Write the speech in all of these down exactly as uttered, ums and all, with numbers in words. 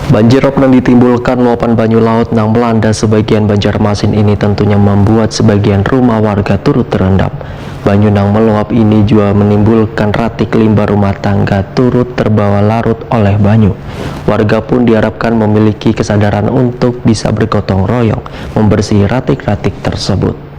Banjir rop nang ditimbulkan luapan banyu laut nang melanda sebagian Banjarmasin ini tentunya membuat sebagian rumah warga turut terendam. Banyu nang meluap ini juga menimbulkan ratik limbah rumah tangga turut terbawa larut oleh banyu. Warga pun diharapkan memiliki kesadaran untuk bisa bergotong royong membersihi ratik-ratik tersebut.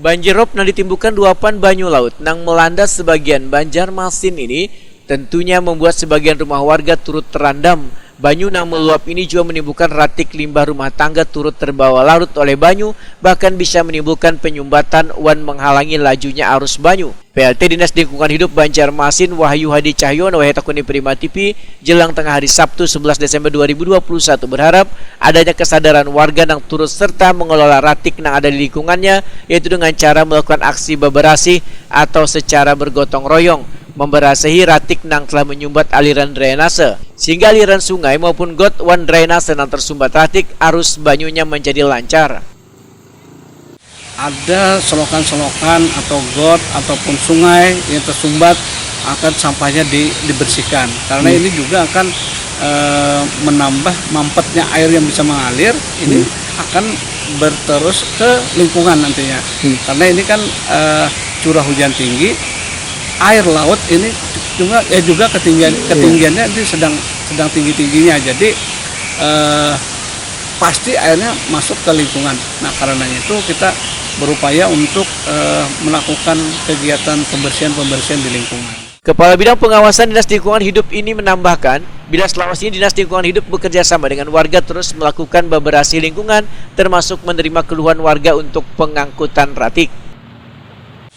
Banjir rop nang ditimbulkan luapan banyu laut nang melanda sebagian Banjarmasin ini tentunya membuat sebagian rumah warga turut terendam. Banyu nang meluap ini juga menimbulkan ratik limbah rumah tangga turut terbawa larut oleh banyu, bahkan bisa menimbulkan penyumbatan wan menghalangi lajunya arus banyu. P L T Dinas Lingkungan Hidup Banjarmasin Wahyu Hadi Cahyono wahai takuni Prima T V jelang tengah hari Sabtu sebelas Desember dua ribu dua puluh satu berharap adanya kesadaran warga nang turut serta mengelola ratik nang ada di lingkungannya, yaitu dengan cara melakukan aksi beberasih atau secara bergotong royong memberasihi ratik nang telah menyumbat aliran drainase, sehingga aliran sungai maupun got wan drainase nang tersumbat ratik arus banyunya menjadi lancar. Ada selokan-selokan atau got ataupun sungai yang tersumbat akan sampahnya di, dibersihkan karena hmm. ini juga akan e, menambah mampetnya air yang bisa mengalir ini hmm. akan berterus ke lingkungan nantinya hmm. karena ini kan e, curah hujan tinggi air laut ini juga ya juga ketinggian iya. ketinggiannya ini sedang sedang tinggi tingginya jadi e, pasti airnya masuk ke lingkungan. Nah, karena itu kita berupaya untuk e, melakukan kegiatan pembersihan-pembersihan di lingkungan. Kepala Bidang Pengawasan Dinas Lingkungan Hidup ini menambahkan, bila selama ini Dinas Lingkungan Hidup bekerja sama dengan warga terus melakukan beberasi lingkungan, termasuk menerima keluhan warga untuk pengangkutan ratik.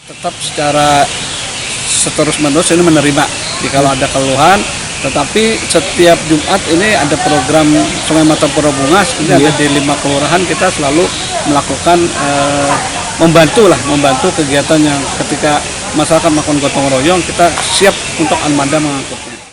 Tetap secara seterus menerus ini menerima jika ada keluhan tetapi setiap Jumat ini ada program Sungai Mata Pura Bungas ini yeah. ada iya. di lima kelurahan kita selalu melakukan eh, membantu lah membantu kegiatan yang ketika masyarakat melakukan gotong royong kita siap untuk armada mengangkutnya.